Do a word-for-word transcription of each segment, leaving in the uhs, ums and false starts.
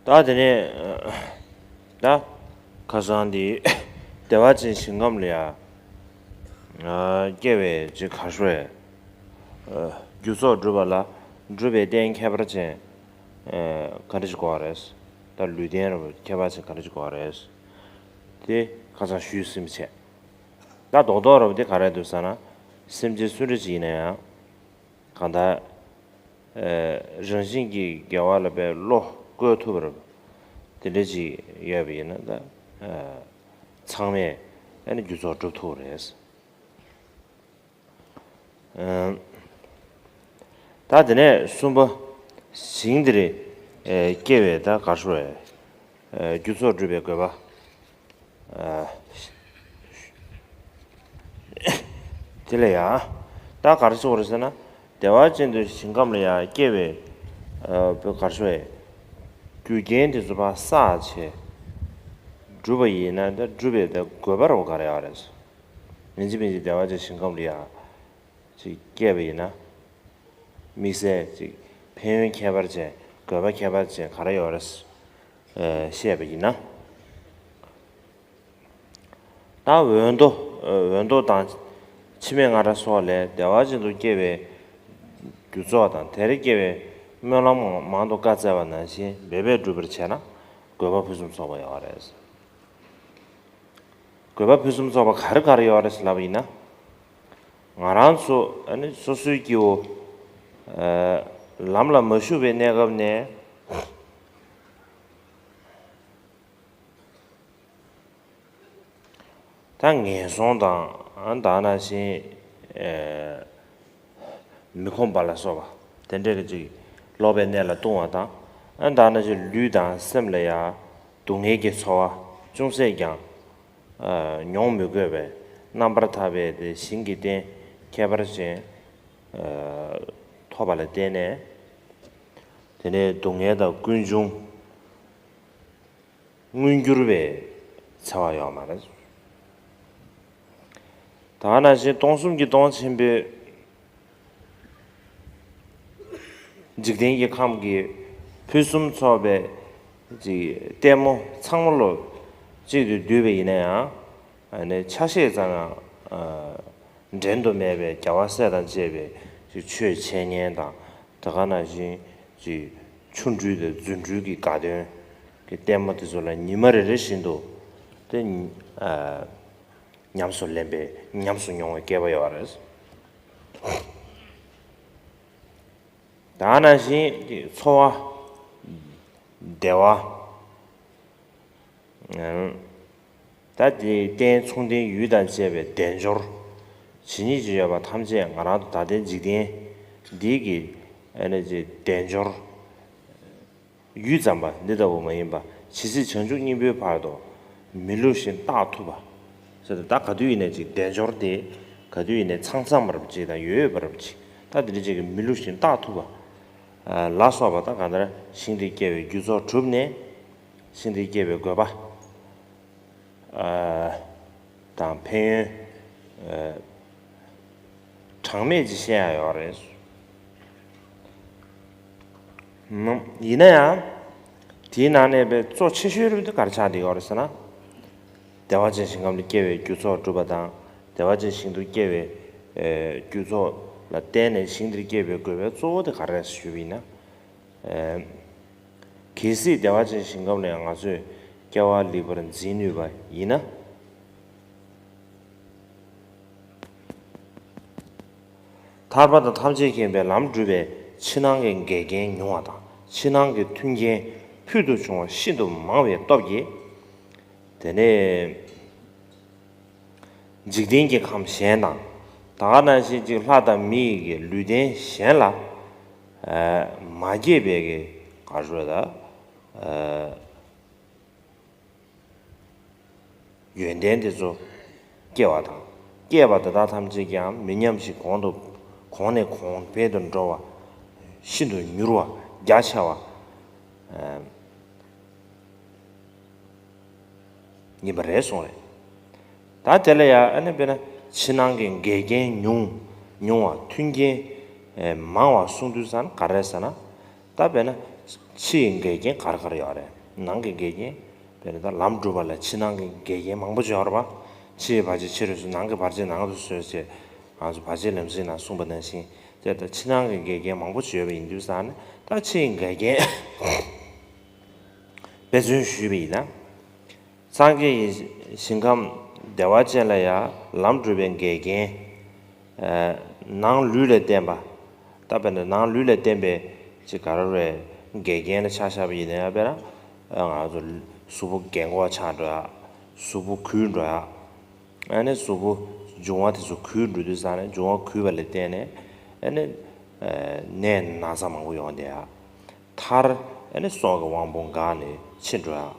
ད་དེ་ནས་ད་ཁ་སང་འདི་བདེ་བ་ཅན་ཞིང་ཁམས་ལ་ཡ་སྐྱེ་བའི་ཅིག་ག་ཤོད་རྒྱུ་ཚོགས་སྒྲུབ་པ་ལ་སྒྲུབ་པའི་རྟེན་ཁྱད་པར་ཅན་ག་འདྲ་ཞིག་དགོས་རེད། ད་ལུས་རྟེན་རེད་ཁྱད་པར་ཅན་ག་འདྲ་ཞིག་དགོས་རེད། དེ་ཁ་སང་ཞུས་ཟིན་པ་བྱས། ད་རྡོག་རྡོག་རུ་དེ་ག་རེ་འདུག་ཟེར་ན། སེམས་ཅན་སུ་འདྲ་ཅིག་ཡིན་ན་ཡང་། གང་ལྟར། ཨེ། རང་བཞིན་གྱིས་དགེ་བ་ལ་པའི་བློ་བཀོད་ཐུབ་པ་རུ། དེ་འདྲ་ཅིག་ཡོད་པ་ཡིན་ན་ད། ཨེ། ཚང་མས་ཨ་ནི་རྒྱུ་ཚོགས་སྒྲུབ་ཐུབ་པ་རེད། ཨེ། ད་དེ་ནས་གསུམ་པ། ཞིང་འདིར་སྐྱེ་བའི་ད་གར་ཤོར་བའི་རྒྱུ་ཚོགས་སྒྲུབ་པའི་དགོས་པ། དེ་ལ་ཡང་ད་གར་ཤོར་ཟེར་ན། བདེ་བ་ཅན་དུ་ཞིང་ཁམས་ལ་ཡང་སྐྱེ་བའི་གར་ཤོར་བའི་རྒྱུ་རྐྱེན་དེ་ཚོ་ཕར་བསགས་བྱས་སྒྲུབ་པ་ཡིན་ན་ད་སྒྲུབ་པའི་ད་དགོས་པ་རུ་ག་རེ་ཡོད་རེད། མིན་ཅི་མིན་ཅི་བདེ་བ་ཅན་ཞིང་ཁམས་ལ་ཡང་། ཅིག་སྐྱེས་པ་ཡིན་ན། དམིགས་བསལ་ཅིག་ཕན་ཡོན་ཁྱད་པར་ཅན་དགོས་པ་ཁྱད་པར་ཅན་ག་རེ་ཡོད་རེད། ཨེ། བཤད་པ་ཡིན་ན། ད་འོད་མདོ། འོད་མདོ་དང་། འཆི་མེད་ང་ར་སོགས་ལས་བདེ་བ་ཅན་དུ་སྐྱེ་བའི་རྒྱུ་ཚོགས་དང་དེར་སྐྱེ་བའི་སྨོན་ལམ་མང་དུ་བཀའ་སྩལ་བ་ནང་བཞིན་འབད་པས་བསྒྲུབ་པར་བྱས་ན་དགོས་པ་ཕུན་སུམ་ཚོགས་པ་ཡོད་རེད། དགོས་པ་ཕུན་སུམ་ཚོགས་པ་ག་རེ་ག་རེ་ཡོད་རེད་ལབ་པ་ཡིན་ན། ང་རང་ཚོ་ཨ་ནི་སོ་སོའི་སྐྱེ་བོ། ཨ། ལམ་ལ་མ་ཞུགས་པའི་གནས་སྐབས་ནས། ད་ངན་སོང་དང་ཨ་ད་ནང་བཞིན། ཨེ། མི་ཁོམ་པ་ལ་སོགས་པ་དེ་འདྲའི་གི་ཅིག་ལོག་པའི་གནས་ལ་ལྟུང་བ་དང་། ཨ་ད་ནང་བཞིན་ལུས་དང་སེམས་ལ་ཡང་སྡུག་བསྔལ་གྱི་ཚོར་བ་ཅུང་ཟད་ཀྱང་། ཨ། མྱོང་མི་དགོས་པས་རྣམ་པར་ཐར་པའི་དེ་ཞིང་གི་རྟེན་ཁྱད་པར་ཅན། ཨ། ཐོབ་པ་ལ་བརྟེན་ནས། དེ་ནས་སྡུག་བསྔལ་དང་ཀུན་འབྱུང་མངོན་གྱུར་བའི་འཚེ་བ་ཡོད་མ་རེད། ད་ག་ནང་བཞིན་སྟོང་གསུམ་གྱི་སྟོང་ཆེན་པོའི་འཇིག་རྟེན་གྱི་ཁམས་ཀྱི་ཕུན་སུམ་ཚོགས་པའི་ཅིག་ལྟད་མོ་ཚང་མ་ལོ་གཅིག་ཏུ་བསྡུས་པ་ཡིན་ན་ཡང་། ཨ་ནི་ཆ་ཤས་ཙམ་ཡང་། ཨ། འགྲན་དུ་མེད་པའི་རྒྱལ་བ་སྲས་དང་བཅས་པའི་ཅིག་ཆོས་འཆད་ཉན་དང་། དེ་ག་ནང་བཞིན་ཅིག་ཆོ་འཕྲུལ་དང་རྫུ་འཕྲུལ་གྱི་དགའ་སྟོན་གྱི་ལྟད་མོ་དེ་ཚོ་ལ་ཉི་མ་རེ་རེ་བཞིན་དུ་དེ། ཨ། ཉམས་སུ་ལེན་པའི་ཉམས་སུ་མྱོང་བའི་སྐལ་བ་ཡོད་རེད། ད་ག་ནང་བཞིན་འཚོ་བ། བདེ་བ། ད་དེ་རྟེན་མཚུངས་ལྡན་ཡུལ་དང་བཅས་པའི་དལ་འབྱོར། ཇི་སྙེད་ཅིག་ཡོད་པ་ཐམས་ཅད་ང་རང་ཚོ་ད་ལྟའི་འཇིག་རྟེན་འདི་གི་ཨ་ནི་ཅིག་དལ་འབྱོར། ཡུལ་ཙམ་པ་འདི་ལྟ་བུ་མ་ཡིན་པ་ཇི་སྲིད་བྱང་ཆུབ་སྙིང་པོའི་བར་དུ་མི་ལུས་ཤིང་རྟག་ཐུབ་པ། ཟེར་ཏེ་ད་ག་དུས་ཡིན་ནའི་ཅིག་དལ་འབྱོར་དེ་ག་དུས་ཡིན་ནའི་ཚང་ཚང་མར་ཅིག་དང་ཡོད་ཡོད་པར་ཅིག་ད་དེ་འདྲ་ཅིག་གི་མི་ལུས་ཤིང་རྟག་ཐུབ་པ་ལ་སོགས་པ་ད་གང་ལྟར་ཞིང་དེར་སྐྱེ་བའི་རྒྱུ་ཚོགས་གྲུབ་ནས་ཞིང་དེར་སྐྱེ་བའི་དགོས་པ། ཨ། དང་ཕན་ཡོན། ཨ། གྲངས་མེད་ཅིག་བཤད་ཡ་ཡོད་རེད། ཡིན་ན་ཡང་། དེའི་ནང་ནས་པའི་གཙོ་ཆེ་ཤོས་རུ་དེ་ག་རེ་ཆགས་བསྡད་ཡོད་རེད་ཟེར་ན། བདེ་བ་ཅན་ཞིང་ཁམས་ལ་སྐྱེ་བའི་རྒྱུ་ཚོགས་སྒྲུབ་པ་དང་། བདེ་བ་ཅན་ཞིང་དུ་སྐྱེ་བའི་རྒྱུ་ཚོགས་ལ་བརྟེན་ནས་ཞིང་དེར་སྐྱེ་བའི་དགོས་པའི་གཙོ་བོ་དེ་ག་རེ་རེད་ཞུས་པ་ཡིན་ན། གལ་སྲིད་བདེ་བ་ཅན་ཞིང་ཁམས་ལ་ཡང་ང་ཚོས་སྐྱེ་བ་ལེགས་པར་འཛིན་ནུས་པ་ཡིན་ན། ཐར་པ་དང་ཐམས་ཅད་མཁྱེན་པའི་ལམ་སྒྲུབ་པའི་ཕྱི་ནང་གི་འགལ་རྐྱེན་ཉུང་བ་དང་ཕྱི་ནང་གི་མཐུན་རྐྱེན་ཕུལ་དུ་བྱུང་བ་ཤིན་ཏུ་མང་བའི་སྟོབས་ཀྱིས། དེ་ནས། འཇིག་རྟེན་གྱི་ཁམས་གཞན་དང་། ད་ག་ནང་བཞིན་གཅིག་ལྷ་དང་མི་ཡི་གི་ལུས་རྟེན་གཞན་ལ། ཨ། མ་སྐྱེས་པའི་གི་ག་རེ་ཟེར་ད། ཨ། ཡོན་ཏན་དེ་ཚོ་སྐྱེ་བ་དང་། སྐྱེས་པ་དེ་དག་ཐམས་ཅད་ཀྱང་མི་ཉམས་ཤིང་གོང་དུ་གོང་ནས་གོང་འཕེལ་དུ་འགྲོ་བ། ཤིན་ཏུ་མྱུར་བ་རྒྱ་ཆེ་བ། ཨ། ཡིན་པ་རེད་གསུངས་རེད། ད་དེ་ལ་ཡང་ཨ་ནི་དཔེར་ན་ཕྱི་ནང་གི་འགལ་རྐྱེན་ཉུང་ཉུང་བ་མཐུན་རྐྱེན་མང་བ་གསུངས་དུས་ཙང་ག་རེ་རེད་ཟེར་ན། ད་དཔེར་ན་ ཕྱི་ཡི་འགལ་རྐྱེན་ག་རེ་ག་རེ་ཡོད་རེད། ནང་གི་འགལ་རྐྱེན། དཔེར་ན་ད་ལམ་སྒྲུབ་པ་ལ་ཕྱི་ནང་གི་འགལ་རྐྱེན་མང་པོ་ཅིག་ཡོད་རེད་པ། ཕྱི་ཡི་བར་ཆད་ཕྱི་རུ་བཟོས། ནང་གི་བར་ཆད་ནང་དུ་བཟོས་བྱས། ང་ཚོ་བར་ཆད་ལམ་སེལ་ནང་གསུངས་པ་ནང་བཞིན། དེ་ལྟར་ཕྱི་ནང་གི་འགལ་རྐྱེན་མང་པོ་ཅིག་ཡོད་པ་ཡིན་དུས་ཙང་ནས། ད་ཕྱི་ཡི་འགལ་རྐྱེན་དཔེ་མཚོན་ཞུས་པ་ཡིན་ན། སངས་རྒྱས་ཀྱི་ཞིང་ཁམས་བདེ་བ་ཅན་ལ་ཡང་ལམ་སྒྲུབ་པའི་འགལ་རྐྱེན། ཨ། ནང་ལུས་ལ་བརྟེན་པ། ད་དཔེར་ན་ནང་ལུས་ལ་བརྟེན་པའི་ཅིག་ག་རེ་རེད། འགལ་རྐྱེན་ལ་ཆ་བཞག་པ་ཡིན་ན་ཡང་དཔེར་ན། ཨ། ང་ཚོ་གཟུགས་པོ་རྒན་གོག་ཆགས་འགྲོ་ཡ། གཟུགས་པོ་འགུལ་འགྲོ་ཡ། ཨ་ནི་གཟུགས་པོ་འབྱུང་བ་དེ་ཚོ་འགུལ་འགྲོ་དུས་ཙང་ནས་འབྱུང་བ་འགུལ་བ་ལ་བརྟེན་ནས། ཨ་ནི། ཨ། ནད་ན་ཚ་མང་པོ་ཡོང་བསྡད་ཡ། མཐར་ཨ་ནི་སྲོག་གི་དབང་པོ་འགག་ནས་འཆི་འགྲོ་ཡ།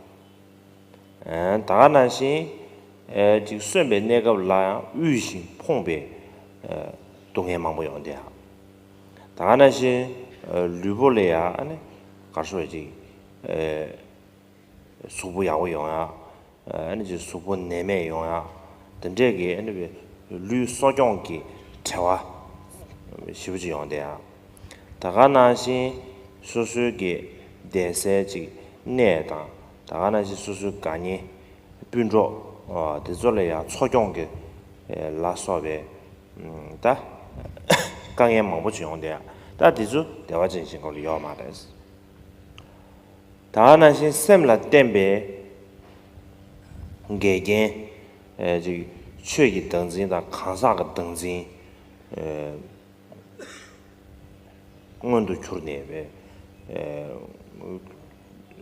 ཨ། ད་ག་ནང་བཞིན། ཨ། ཅིག་གསོན་པའི་གནས་སྐབས་ལ་ཡང་དབུལ་ཞིང་ཕོངས་པའི། ཨ། སྡུག་བསྔལ་མང་པོ་ཡོང་བསྡད་ཡ། ད་ག་ནང་བཞིན། ཨ། ལུས་པོ་ལ་ཡང་ཨ་ནི་ག་རེ་ཟེར་ཅིག་ཨ། གཟུགས་པོ་ཡག་པོ་ཡོང་ཡ། ཨ་ནི་ཅིག་གཟུགས་པོ་ནད་མེད་ཡོང་ཡ། དེ་འདྲས་ཀྱི་ཨ་ནི་ལུས་གསོ་སྐྱོང་གི་བྲེལ་བ་ཞེ་པོ་ཅིག་ཡོང་བསྡད་ཡ། ད་ག་ནང་བཞིན་སོ་སོའི་གི་བསྡད་སའི་ཅིག་གནས་དང་། ད་ག་ནང་བཞིན་སོ་སོའི་དགའ་ཉེ་སྤུན་གྲོགས། ཨ། དེ་ཚོ་ལ་ཡང་འཚོ་སྐྱོང་གི་ལ་སོགས་པའི། ཨ། ད་དཀའ་ངལ་མང་པོ་ཅིག་ཡོང་བསྡད་ཡ། ད་དེ་ཚོ་བདེ་བ་ཅན་ཞིང་ཁམས་ལ་ཡོད་མ་རེད། ད་ག་ནང་བཞིན་སེམས་ལ་བརྟེན་པའི་འགལ་རྐྱེན། ཨ། ཅིག་ཆོས་ཀྱི་བདག་འཛིན་དང་གང་ཟག་གི་བདག་འཛིན། ཨ། མངོན་དུ་གྱུར་ནས་པའི། ཨ།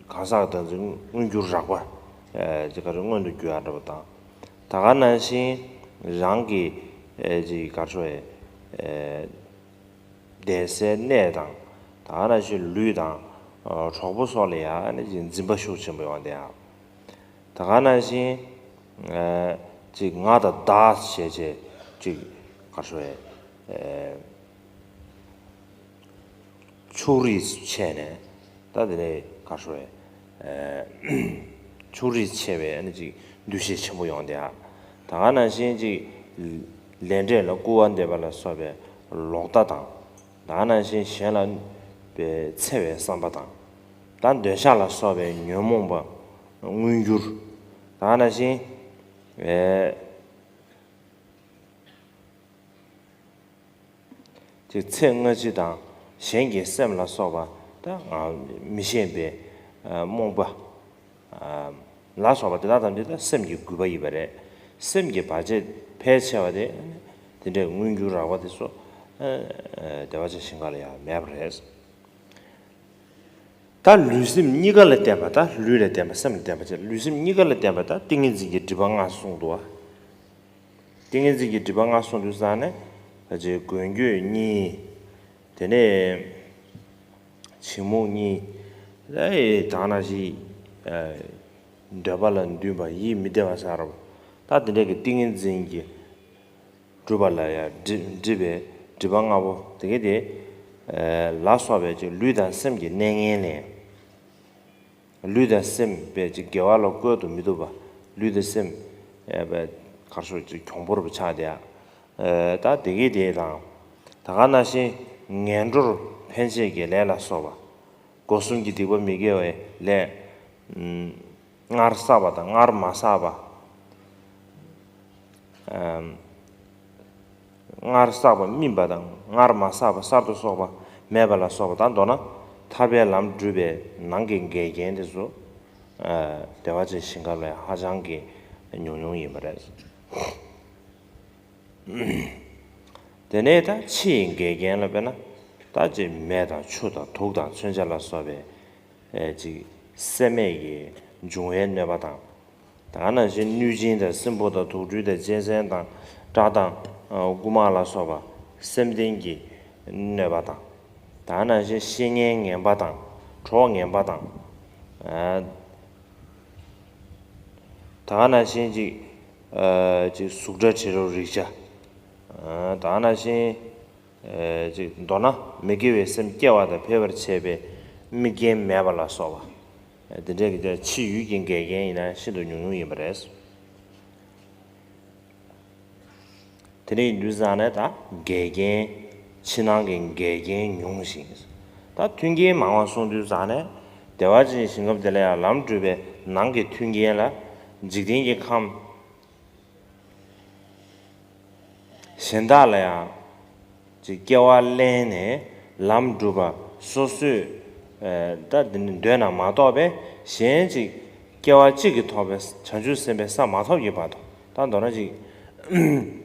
གང་ཟག་གི་བདག་འཛིན་མངོན་གྱུར་རགས་པ། ཨ། ཅིག་ག་རེ་མངོན་དུ་གྱུར་ཡ་འདྲ་པོ་དང་། ད་ག་ནང་བཞིན་རང་གི། ཨ། ཅིག་ག་རེ་ཟེར། ཨ། བསྡད་སའི་གནས་དང་། ད་ག་ནང་བཞིན་ལུས་དང་། ཨ། གྲོགས་པོ་སོགས་ལ་ཡང་ཨ་ནི་འཛིན་པ་ཤུགས་ཆེན་པོ་ཡོང་བསྡད་ཡ། ད་ག་ནང་བཞིན། ཨ། ཅིག་ང་དང་བདག་བྱས་བྱས་ཅིག་ག་རེ་ཟེར། ཨ། ཕྱོགས་རིས་ཕྱེ་ནས། ད་དེ་ནས་ག་རེ་ཟེར། ཨ། ཕྱོགས་རིས་ཕྱེ་བའི་ཨ་ནི་ཅིག་འདུ་ཤེས་ཆེན་པོ་ཡོང་བསྡད་ཡ། ད་ག་ནང་བཞིན་ཅིག་ལས་འབྲས་ལ་སྐུར་བ་འདེབས་པ་ལ་སོགས་པའི་ལོག་ལྟ་དང་། ད་ག་ནང་བཞིན་གཞན་ལ་འཚེ་བའི་བསམ་པ་དང་། ད་འདོད་ཆགས་ལ་སོགས་པའི་ཉོན་མོངས་པ་མངོན་གྱུར། ད་ག་ནང་བཞིན། ཨ། ཅིག་ཚེ་སྔ་ཕྱི་དང་གཞན་གྱི་སེམས་ལ་སོགས་པ། ད་ང་མི་ཤེས་པའི། ཨ། རྨོངས་པ། ཨ། ལ་སོགས་པ་དེ་དག་ཐམས་ཅད་ད་སེམས་ཀྱི་རྒུད་པ་ཡིན་པ་རེད། སེམས་ཀྱི་བར་ཆད་ཕལ་ཆེ་བ་དེ་དེ་འདྲའི་མངོན་གྱུར་རགས་པ་དེ་ཚོ། ཨ། བདེ་བ་ཅན་ཞིང་ཁམས་ལ་ཡང་མེད་པ་རེད། ད་ལུས་སེམས་གཉིས་ཀ་ལ་བརྟེན་པ། ད་ལུས་ལ་བརྟེན་པ་སེམས་ལ་བརྟེན་པ་བྱས། ལུས་སེམས་གཉིས་ཀ་ལ་བརྟེན་པ་ད་ཏིང་ངེ་འཛིན་གྱི་སྒྲིབ་པ་ལྔ་གསུངས་འདུག་བ། ཏིང་ངེ་འཛིན་གྱི་སྒྲིབ་པ་ལྔ་གསུངས་དུས་ཙང་ནས། ད་ཅིག་མགོན་སྐྱོད་གཉིས། དེ་ནས་བྱིང་རྨུགས་གཉིས། ཨེ། ད་ག་ནང་བཞིན། ཨ། འདོད་པ་ལ་འདུན་པ། ཡིད་མི་བདེ་བ་ཟེར་བ། ད་དེ་འདྲ་གི་ཏིང་ངེ་འཛིན་གྱི་སྒྲིབ་པ་ལ་ཡང་སྒྲིབ་སྒྲིབ་པའི་སྒྲིབ་པ་ལྔ་པོ་དེ་ག་དེ། ཨ། ལ་སོགས་པའི་ཅིག་ལུས་དང་སེམས་ཀྱི་གནས་ངན་ལས། ལུས་དང་སེམས་པའི་ཅིག་དགེ་བ་ལ་བཀོལ་དུ་མི་བཏུབ་པ། ལུས་དང་སེམས། ཨ། པའི་ག་རེ་ཟེར། ཅིག་གྱོང་པོར་ཆགས་བསྡད་ཡ། ཨ། ད་དེ་ག་དེ་དང་། ད་ག་ནང་བཞིན་ངན་འགྲོར་འཕེན་བྱེད་ཀྱི་ལས་ལ་སོགས་པ། སྒོ་གསུམ་གྱི་སྡིག་པ་མི་དགེ་བའི་ལས། ཨ། སྔར་བསགས་པ་དང་སྔར་མ་བསགས་པ། ཨ། སྔར་བསགས་པ་སྨིན་པ་དང་སྔར་མ་བསགས་པ་གསར་དུ་གསོག་པ་མེད་པ་ལ་སོགས་པ་དང་། མདོར་ན་ཐར་པའི་ལམ་སྒྲུབ་པའི་ནང་གི་འགལ་རྐྱེན་དེ་ཚོ། ཨ། བདེ་བ་ཅན་ཞིང་ཁམས་ལ་ཧ་ཅང་གི་ཉུང་ཉུང་ཡིན་པ་རེད། དེ་ནས་ད་ཕྱི་ཡི་འགལ་རྐྱེན་ལ་དཔེར་ན། ད་ཅིག་མེ་དང་ཆུ་དང་དུག་དང་མཚོན་ཆ་ལ་སོགས་པའི། ཨེ། ཅིག་སེམས་མེད་ཀྱི་འབྱུང་བའི་གནོད་པ་དང་། ད་ག་ནང་བཞིན་གནོད་སྦྱིན་དང་སྲིན་པོ་དང་དུག་སྦྲུལ་དང་གཅན་གཟན་དང་སྐྲག་དང་། ཨ། རྐུན་མ་ལ་སོགས་པ་སེམས་ལྡན་གྱི་གནོད་པ་དང་། ད་ག་ནང་བཞིན་བཤེས་གཉེན་ངན་པ་དང་གྲོགས་ངན་པ་དང་། ཨ། ད་ག་ནང་བཞིན་ཅིག་ཨ། ཅིག་གཟུགས་སྒྲ་དྲི་རོ་རེག་བྱ། ཨ། ད་ག་ནང་བཞིན། ཨ། ཅིག་མདོར་ན་མི་དགེ་བའི་སེམས་སྐྱེ་བ་དང་འཕེལ་བར་བྱེད་པའི་དམིགས་རྐྱེན་མེད་པ་ལ་སོགས་པ། ཨ། འདི་འདྲའི་གི་ཕྱི་ཡུལ་གྱི་འགལ་རྐྱེན་ཡིན་ན་ཤིན་ཏུ་ཉུང་ཉུང་ཡིན་པ་རེད། དེ་འདྲ་ཡིན་དུས་ཙང་ནས་ད་འགལ་རྐྱེན། ཕྱི་ནང་གི་འགལ་རྐྱེན་ཉུང་ཞིང་། ད་མཐུན་རྐྱེན་མང་བ་གསུངས་དུས་ཙང་ནས་བདེ་བ་ཅན་ཞིང་ཁམས་དེ་ལ་ཡང་ལམ་སྒྲུབ་པའི་ནང་གི་མཐུན་རྐྱེན་ལ་འཇིག་རྟེན་གྱི་ཁམས། གཞན་དག་ལ་ཡང་ཅིག་སྐྱེ་བ་ལེན་ནས་ལམ་སྒྲུབ་པ་སོ་སོས་ཨེ་ད་འདི་ནི་འདོད་ན་མ་གཏོགས་པས་གཞན་ཅིག་སྐྱེ་བ་གཅིག་གིས་ཐོབ་པའི་བྱང་ཆུབ་སེམས་དཔའི་ས་མ་ཐོབ་ཀྱི་བར་དུ། ད་མདོར་ན་ཅིག་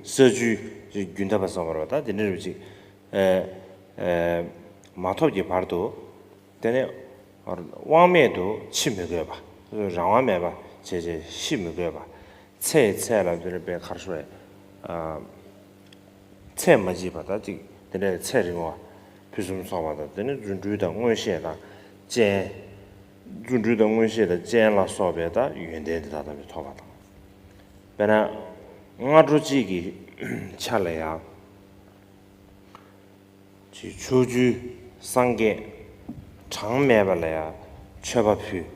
ས་བཅུའི་ཅིག་རྒྱུན་ཐབས་པ་གསུངས་པ་རེད་པ། ད་འདི་འདྲ་རུ་ཅིག་ཨེ་ཨེ་མ་ཐོབ་ཀྱི་བར་དུ། དེ་ནས་དབང་མེད་དུ་འཆི་མི་དགོས་པ། རང་དབང་མེད་པ་བྱས་བྱས་ཤི་མི་དགོས་པ། ཚེ་ཡི་ཚད་ལ་འདིར་པའི་གར་ཤོར་བའི་ཚེ་མ་བརྗེད་པ་དང་གཅིག་དེ་འདྲའི་ཚེ་རིང་བ་ཕུན་སུམ་ཚོགས་པ་དང་། དེ་ནས་རྫུ་འཕྲུལ་དང་མངོན་ཤེས་དང་སྤྱན། རྫུ་འཕྲུལ་དང་མངོན་ཤེས་དང་སྤྱན་ལ་སོགས་པའི་ད་ཡོན་ཏན་དེ་དག་ཐམས་ཅད་ཐོབ་པ་དང་། དཔེར་ན་སྔ་དྲོ་གཅིག་གི་ཆ་ལ་ཡང་། ཕྱོགས་བཅུའི་སངས་རྒྱས་གྲངས་མེད་པ་ལ་ཡང་མཆོད་པ་ཕུལ།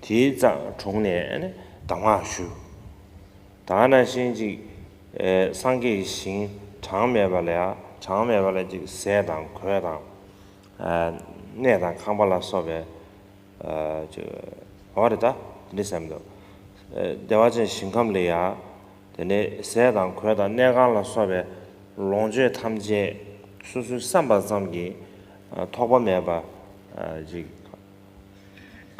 དེའི་རྩ་དྲུང་ནས་གདམས་ངག་ཞུ། ད་ག་ནང་བཞིན་ཅིག་ཨེ་སངས་རྒྱས་ཀྱི་ཞིང་གྲངས་མེད་པ་ལ་ཡང་གྲངས་མེད་པ་ལ་ཅིག་ཟས་དང་གོས་དང་ཨ་གནས་དང་ཁང་པ་ལ་སོགས་པའི་ཨ་ཅིག་འོ་རེད། ད་འདི་སེམས་འདུག་ཨེ་བདེ་བ་ཅན་ཞིང་ཁམས་ལ་ཡང་། དེ་ནས་ཟས་དང་གོས་དང་གནས་ཁང་ལ་སོགས་པའི་ལོངས་སྤྱོད་ཐམས་ཅད་སོ་སོའི་བསམ་པ་ཙམ་གྱིས་ཐོགས་པ་མེད་པ་ཅིག་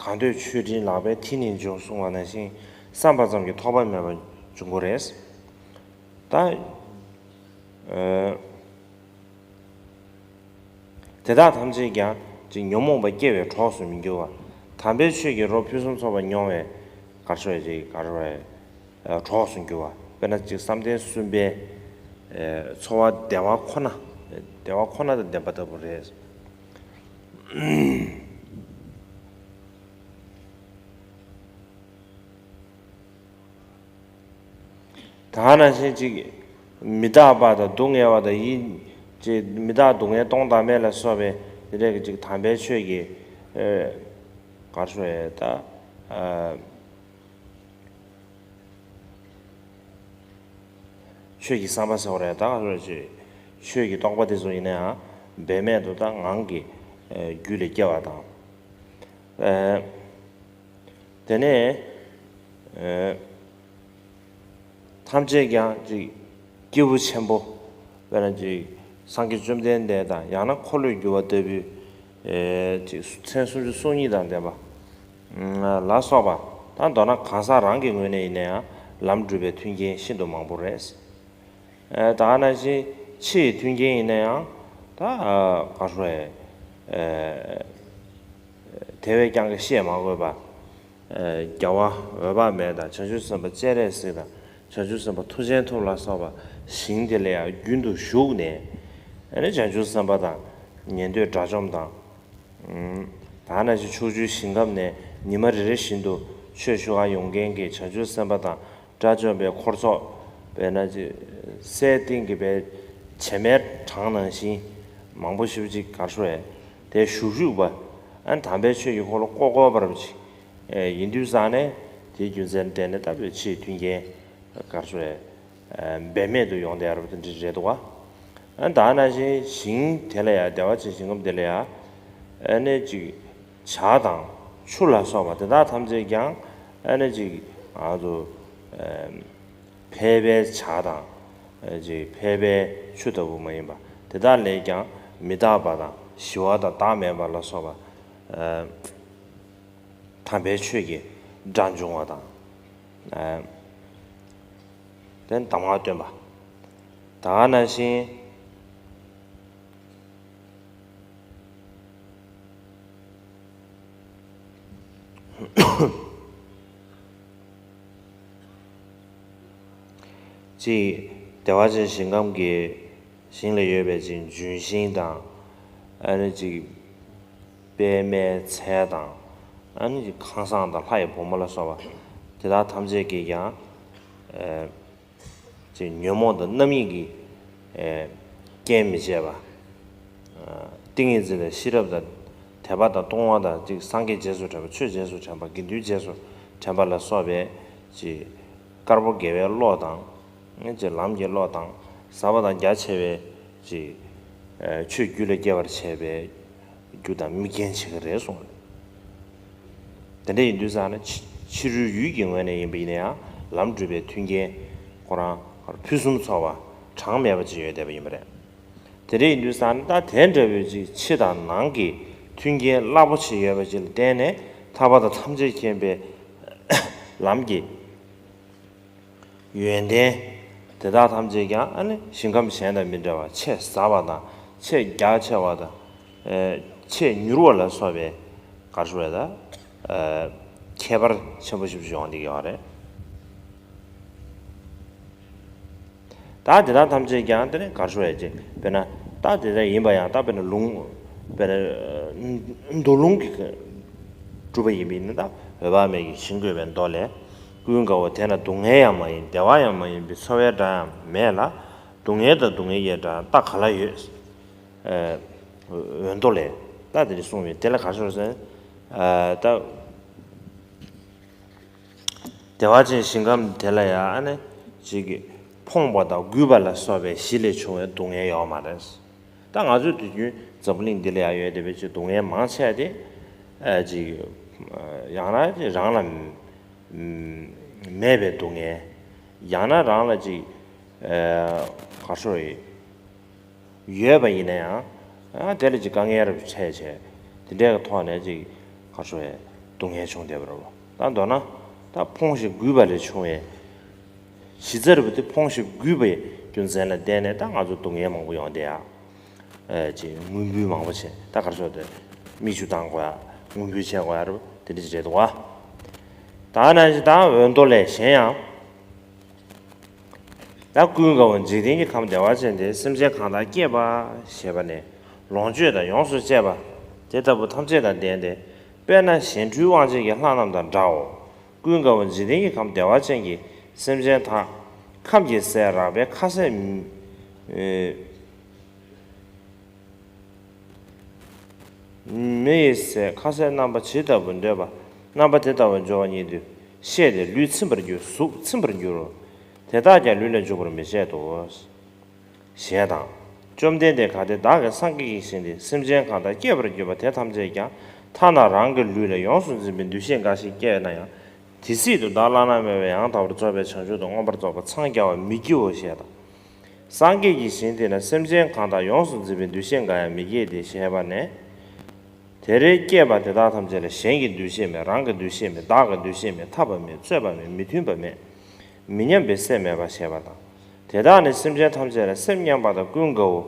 གང་འདོད་མཆོད་སྤྲིན་ལག་པའི་མཐིལ་ནས་འབྱུང་གསུངས་པ་ནང་བཞིན་བསམ་པ་ཙམ་གྱིས་ཐོགས་པ་མེད་པ་འབྱུང་གི་རེད། ད་དེ་དག་ཐམས་ཅད་ཀྱང་ཅིག་ཉོན་མོངས་པ་སྐྱེ་བའི་གྲོགས་སུ་མི་འགྱུར་བ། དམ་པའི་ཆོས་ཀྱི་རོ་ཕུན་སུམ་ཚོགས་པ་མྱོང་བའི་གར་ཤོར་ཅིག་གར་བའི་གྲོགས་སུ་འགྱུར་བ། དཔེར་ན་ཅིག་བསམ་གཏན་གསུམ་པའི་འཚོ་བ་བདེ་བ་ཁོ་ན། བདེ་བ་ཁོ་ན་དང་ལྡན་པ་ལྟ་བུ་རེད། ད་ག་ནང་བཞིན་ཅིག་མི་རྟག་པ་དང་སྡུག་བསྔལ་བ་དང་ཡིད་ཅིག་མི་རྟག་སྡུག་བསྔལ་སྟོང་བདག་མེད་ལ་སོགས་པའི་དེ་འདྲའི་ཅིག་དམ་པའི་ཆོས་ཀྱི་ཨེ་གར་ཤོར་ཡས་ད་ཨ་ཆོས་ཀྱི་བསམ་པ་ཟེར་བ་རེད། ད་གར་ཤོར་ཆོས་ཆོས་ཀྱི་རྟོགས་པ་དེ་ཚོ་ཡིན་ན་ཡང་འབད་མེད་དུ་ད་ངང་གིས་ཨེ་རྒྱུད་ལ་སྐྱེ་བ་དང་། ཨེ་དེ་ནས་ཨེ་ཐམས་ཅད་ཀྱང་ཅིག་སྐྱེས་བུ་ཆེན་པོ། དཔེར་ན་ཅིག་སངས་རྒྱས་བཅོམ་ལྡན་འདས་དང་ཡང་ན་འཁོར་ལོས་སྒྱུར་བ་ལྟ་བུའི་ཨེ་ཅིག་མཚན་སུམ་ཅུ་སོ་གཉིས་དང་ལྡན་པ་ལ་སོགས་པ། ད་མདོར་ན་གང་ཟག་རང་གི་ངོས་ནས་ཡིན་ན་ཡང་ལམ་སྒྲུབ་པའི་མཐུན་རྐྱེན་ཤིན་ཏུ་མང་པོ་རེད། ཨེ་ད་ག་ནང་བཞིན་ཕྱི་ཡི་མཐུན་རྐྱེན་ཡིན་ན་ཡང་ད་ག་རེ་ཟེར། ཨེ་དེ་བས་ཀྱང་གི་བཤད་མ་དགོས་པ། ཨེ་རྒྱལ་བ་འོད་དཔག་མེད་དང་བྱང་ཆུབ་སེམས་དཔའ་སྤྱན་རས་གཟིགས་དང་བྱང་ཆུབ་སེམས་དཔའ་མཐུ་ཆེན་ཐུབ་ལ་སོགས་པ་ཞིང་དེ་ལ་ཡང་རྒྱུན་དུ་བཞུགས་ནས། ཨ་ནི་བྱང་ཆུབ་སེམས་དཔའ་དང་ཉན་ཐོས་དགྲ་བཅོམ་དང་། ད་ག་ནང་བཞིན་ཕྱོགས་བཅུའི་ཞིང་ཁམས་ནས་ཉི་མ་རེ་རེ་བཞིན་དུ་ཆོས་ཞུ་གར་ཡོང་མཁན་གྱི་བྱང་ཆུབ་སེམས་དཔའ་དང་དགྲ་བཅོམ་པའི་འཁོར་ཚོགས། དཔེར་ན་ཅིག་སའི་སྟེང་གི་བྱེ་མའི་གྲངས་ནང་བཞིན་མང་པོ་ཞེ་པོ་ཅིག་གར་ཤོར་བས་དེ་བཞུགས་བཞུགས་པ། ཨ་ནི་དམ་པའི་ཆོས་ཀྱི་འཁོར་ལོ་བསྐོར་བསྐོར་བ་རུ་ཅིག་ཡིན་དུས་ཙང་ནས་དེའི་རྒྱུ་མཚན་བརྟེན་ནས་ལྟ་བུའི་ཕྱིའི་མཐུན་རྐྱེན་གར་ཤོར་བས། འབད་མེད་དུ་ཡོང་བསྡད་རབས་དེ་འདྲ་རེད་འདུག་ག་ཨ་ནི་ད་ག་ནང་བཞིན་ཞིང་དེ་ལ་ཡང་བདེ་བ་ཅན་ཞིང་ཁམས་དེ་ལ་ཡང་ཨ་ནི་ཅིག་བྱག་དང་ཆུ་ལ་སོགས་པ་དེ་དག་ཐམས་ཅད་ཀྱང་ཨ་ནི་ཅིག་ང་ཚོ་ཕལ་པའི་བྱག་དང་ཅིག་ཕལ་པའི་ཆུ་ལྟ་བུ་མ་ཡིན་པ་དེ་དག་ལས་ཀྱང་མི་རྟག་པ་དང་ཞི་བ་དང་བདག་མེད་པ་ལ་སོགས་པ། དམ་པའི་ཆོས་ཀྱི་སྒྲ་འབྱུང་བ་དང་། ཨ་དེ་གདམས་ངག་སྟོན་པ། ད་ག་ནང་བཞིན་ཅིག་བདེ་བ་ཅན་ཞིང་ཁམས་ཀྱི་ཞིང་ལ་ཡོད་པའི་ཅིག་ལྗོན་ཤིང་དང་། ཨ་ནི་ཅིག་པད་མའི་ཚལ་དང་། ཨ་ནི་ཅིག་ཁང་བཟང་དང་ལྷ་ཡི་བུ་མོ་ལ་སོགས་པ་དེ་དག་ཐམས་ཅད་ཀྱིས་ཀྱང་། ཨ་ཅིག་ཉོན་མོངས་དང་རྣམ་གཡེང་གིས་ཨ་རྐྱེན་མི་བྱེད་པ། ཏིང་ངེ་འཛིན་དང་ཤེས་རབ་དང་དད་པ་དང་གཏོང་བ་དང་ཅིག་སངས་རྒྱས་རྗེས་སུ་དྲན་པ། ཆོས་རྗེས་སུ་དྲན་པ། དགེ་འདུན་རྗེས་སུ་དྲན་པ་ལ་སོགས་པའི་ཅིག་དཀར་པོ་དགེ་བའི་བློ་དང་། ཅིག་ལམ་གྱི་བློ་དང་ཟབ་པ་དང་རྒྱ་ཆེ་བའི་ཅིག་ཆོས་རྒྱུད་ལ་སྐྱེ་བར་བྱེད་པའི་ རྒྱུ་དང་དམིགས་རྐྱེན་བྱེད་ཀྱི་རེད་གསུངས་རེད། དེ་འདྲ་ཡིན་དུས་ཙང་ན་ཕྱི་ཕྱི་རོལ་ཡུལ་གྱི་ངོས་ནས་ཡིན་པ་ཡིན་ན་ཡང་ལམ་སྒྲུབ་པའི་མཐུན་རྐྱེན་ཁོ་རང་ཕུན་སུམ་ཚོགས་པ་གྲངས་མེད་པ་ཅིག་ཡོད་བསྡད་པ་ཡིན་པ་རེད། དེ་འདྲ་ཡིན་དུས་ཙང་ན་ད་དེ་འདྲ་བའི་ཅིག་ཕྱི་དང་ནང་གི་མཐུན་རྐྱེན་རླབས་པོ་ཆེ་ཡོད་པ་ཅིག་ལ་བརྟེན་ནས་ཐར་པ་དང་ཐམས་ཅད་མཁྱེན་པའི་ལམ་གྱི་ཡོན་ཏན་དེ་དག་ཐམས་ཅད་ཀྱང་ཨ་ནི་ཞིང་ཁམས་གཞན་དང་མི་འདྲ་བར་ཆེས་ཟབ་པ་དང་ཆེས་རྒྱ་ཆེ་བ་དང་ཨེ་ཆེས་མྱུར་བ་ལ་སོགས་པའི་ག་རེ་ཞུ་དགོས་རེད་ད། ཨེ་ཁྱད་པར་ཆེན་པོ་ཞིག་ཡོང་བསྡད་ཀྱི་ཡོད་རེད། ད་དེ་དག་ཐམས་ཅད་ཀྱང་དེ་ནི་ག་རེ་ཞུ་དགོས་རེད་ཅེ་དཔེར་ན་ད་དེ་དག་ཡིན་པ་ཡང་ད་དཔེར་ན་ལུང་དཔེར་ན་མདོ་ལུང་གི་གྲུབ་པ་ཡིན་པས་ནི་ད་འོད་དཔག་མེད་ཀྱི་ཞིང་བཀོད་པའི་མདོ་ལས། ཀུན་དགའ་བོ་དེ་ན་སྡུག་བསྔལ་ཡང་མ་ཡིན་བདེ་བ་ཡང་མ་ཡིན་པའི་འཚོ་བའི་སྒྲ་ཡང་མེད་ལ། སྡུག་བསྔལ་དང་སྡུག་བསྔལ་གྱི་སྒྲ་རྟགས་ག་ལ་ཡོད། ཨེ་འོད་མདོ་ལས་ད་དེ་འདྲ་གསུངས་པས་དེ་ལ་ག་རེ་ཟེར་ཟེར། ཨ་ད་བདེ་བ་ཅན་ཞིང་ཁམས་དེ་ལ་ཡང་ཨ་ནི་ཅིག་ཕོངས་པ་དང་རྒུད་པ་ལ་སོགས་པའི་གཞི་ལས་བྱུང་བའི་སྡུག་བསྔལ་ཡོད་མ་རེད། ད་ང་ཚོའི་དུས་རྒྱུན་འཛམ་བུ་གླིང་འདི་ལ་ཡང་ཡོད་བསྡད་པའི་ཅིག་སྡུག་བསྔལ་མང་ཆེ་བ་དེ་ཨ་ཅིག་ཡང་ན་ཅིག་རང་ལ་མེད་པའི་སྡུག་བསྔལ། ཡང་ན་རང་ལ་ཅིག་ཨ་ག་རེ་ཞུ་དགོས་རེད། ཡོད་པ་ཡིན་ན་ཡང་ཨ་དེ་ལ་ཅིག་དཀའ་ངལ་རབ་འཕྲད་བྱས་དེ་འདྲའི་ཐོག་ནས་ཅིག་ག་རེ་ཞུ་དགོས་རེད། སྡུག་བསྔལ་བྱུང་བསྡད་པ་རེད་པ། ད་མདོར་ན་ད་ཕོངས་ཤིང་རྒུད་པ་ལས་བྱུང་བའི་གཞི་རྩ་རུ་དེ་ཕོངས་ཤིང་རྒུད་པའི་རྒྱུ་མཚན་ལ་བརྟེན་ནས་ད་ང་ཚོ་སྡུག་བསྔལ་མང་པོ་ཡོང་བསྡད་ཡ། ཨེ་ཅིག་དངུལ་འབུལ་མང་པོ་བྱས་ད་ག་རེ་ཞུ་དགོས་རེད། མིག་ཆུ་བཏང་དགོས་ཡ་དངུལ་འབུལ་བྱས་དགོས་ཡ་རེད་པ། དེ་འདྲ་ཅིག་རེད་འདུག་བ། ད་ནང་བཞིན་ད་འོད་མདོ་ལས་གཞན་ཡང་། ད་ཀུན་དགའ་བོ་འཇིག་རྟེན་གྱི་ཁམས་བདེ་བ་ཅན་དེ་སེམས་ཅན་གང་དག་སྐྱེས་པ་ཞེས་པ་ནས་ལོངས་སྤྱོད་དང་ཡོངས་སུ་བཅས་པ་དེ་ལྟ་བུ་ཐམས་ཅད་དང་ལྡན་ཏེ། དཔེར་ན་གཞན་འཕྲུལ་དབང་བྱེད་ཀྱི་ལྷ་རྣམས་དང་འདྲའོ། ཀུན་དགའ་བོ་འཇིག་རྟེན་གྱི་ཁམས་བདེ་བ་ཅན་གྱི་སེམས་ཅན་དག་ཁམས་ཀྱི་སྲས་རགས་པའི་ཁ་ཟས་མི་ཡི་ཟས་ཁ་ཟས་རྣམ་པ་ཇི་ལྟ་བུ་འདོད་པ་རྣམ་པ་དེ་ལྟ་བུ་འབྱོར་བ་ཉིད་དུ་ཤེས་ཏེ་ལུས་ཚིམ་པར་འགྱུར་གཟུགས་ཚིམ་པར་འགྱུར་རོ། དེ་དག་ཀྱང་ལུས་ལ་འཇུག་པར་མི་བྱེད་དོ། ཞེས་དང་། བཅོམ་ལྡན་འདས་གལ་ཏེ་བདག་གིས་སངས་རྒྱས་ཀྱི་ཞིང་དེ་སེམས་ཅན་གང་དག་སྐྱེད་པར་གྱུར་པ་དེ་ཐམས་ཅད་ཀྱང་ཐ་ན་རང་གི་ལུས་ལ་ཡོངས་སུ་འཛིན་པའི་འདུ་ཤེས་འགའ་ཞིག་སྐྱེས་ན་ཡང་དེ་སྲིད་དུ་བདག་བླ་ན་མེད་པའི་ཡང་དག་པར་རྫོགས་པའི་བྱང་ཆུབ་ཏུ་མངོན་པར་རྫོགས་པར་འཚང་རྒྱ་བར་མི་བགྱིའོ་ཞེས་དང་། སངས་རྒྱས་ཀྱི་ཞིང་དེ་ན་སེམས་ཅན་གང་དག་ཡོངས་སུ་འཛིན་པའི་འདུ་ཤེས་འགའ་ཡང་མི་སྐྱེ་སྟེ་ཞེས་པ་ནས། དེར་སྐྱེས་པ་དེ་དག་ཐམས་ཅད་ལ་གཞན་གྱི་འདུ་ཤེས་མེད། རང་གི་འདུ་ཤེས་མེད། བདག་གི་འདུ་ཤེས་མེད། འཐབ་པ་མེད། རྩོད་པ་མེད། མི་མཐུན་པ་མེད། མི་མཉམ་པའི་སེམས་མེད་པ་ཞེས་པ་དང་། དེ་དག་ནི་སེམས་ཅན་ཐམས་ཅད་ལ་སེམས་མཉམ་པ་དང་ཀུན་དགའ་བོ།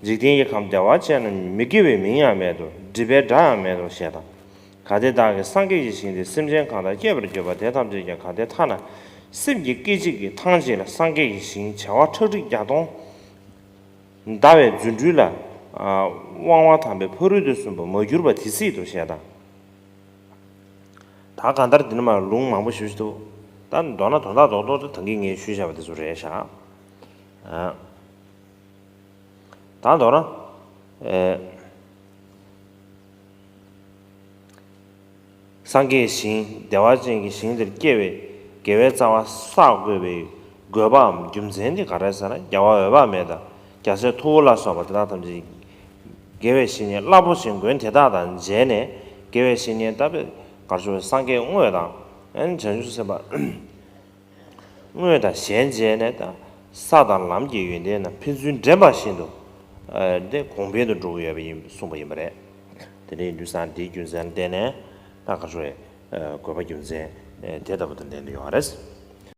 འཇིག་རྟེན་གྱི་ཁམས་བདེ་བ་ཅན་ན་མི་དགེ་བའི་མིང་ཡང་མེད་དོ། སྒྲིབ་པའི་སྒྲ་ཡང་མེད་དོ་ཞེས་དང་། གལ་ཏེ་བདག་གིས་སངས་རྒྱས་ཀྱི་ཞིང་དེ་སེམས་ཅན་གང་དག་སྐྱེད་པར་གྱུར་པ་དེ་ཐམས་ཅད་ཀྱང་གལ་ཏེ་ཐ་ན་སེམས་ཀྱི་སྐད་ཅིག་གིས་ཐང་ཅིག་ལ་སངས་རྒྱས་ཀྱི་ཞིང་བྱེ་བ་ཁྲག་ཁྲིག་བརྒྱ་སྟོང་ཟླ་བའི་རྫུ་འཕྲུལ་ལ་དབང་བ་དམ་པའི་ཕ་རོལ་ཏུ་སོན་པ་མ་གྱུར་པ་དེ་སྲིད་དུ་ཞེས་དང་། ད་གང་ལྟར་འདི་ནི་མ་ལུང་མང་པོ་ཞུ་ཞིག་འདུག་ད་མདོར་ན་དོན་དག་རྡོག་རྡོག་དེ་ད་གིན་ངས་ཞུས་བཞག་པ་དེ་ཚོ་རེད་ཤག་ད་མདོར་ན། ཨེ། སངས་རྒྱས་ཞིང་བདེ་བ་ཅན་གྱི་ཞིང་དེར་སྐྱེ་བའི་དགེ་བའི་རྩ་བ་བསགས་དགོས་པའི་དགོས་པའམ་རྒྱུ་མཚན་དེ་ག་རེ་ཟེར་ན་རྒྱལ་བ་འོད་དཔག་མེད་དང་རྒྱལ་སྲས་ཐུ་བོ་ལ་སོགས་པ་དེ་དག་ཐམས་ཅད་དགེ་བའི་བཤེས་གཉེན་རླབས་པོ་ཆེའི་མགོན་དེ་དག་དང་མཇལ་ནས་དགེ་བའི་བཤེས་གཉེན་ལྟ་བུའི་གར་བྱུང་བའི་སངས་རྒྱས་དངོས་དང་བྱང་ཆུབ་སེམས་དཔའ། དངོས་དང་ཞལ་མཇལ་ནས་ད་ས་དང་ལམ་གྱི་ཡོན་ཏན་རྣམས་ཕན་ཚུན་འདྲེན་པ་བཞིན་དུ་དེ་གོང་འཕེལ་དུ་འགྲོ་གི་ཡོད་པ་ཡིན་གསུངས་པ་ཡིན་པ་རེད། དེ་འདྲ་ཡིན་དུས་ཙང་དེའི་རྒྱུ་མཚན་ལ་བརྟེན་ནས་ད་ག་ཚོད་དགོས་པ་རྒྱུ་མཚན་དེ་ལྟ་བུ་དང་ལྡན་དུ་ཡོང་བ་རེད།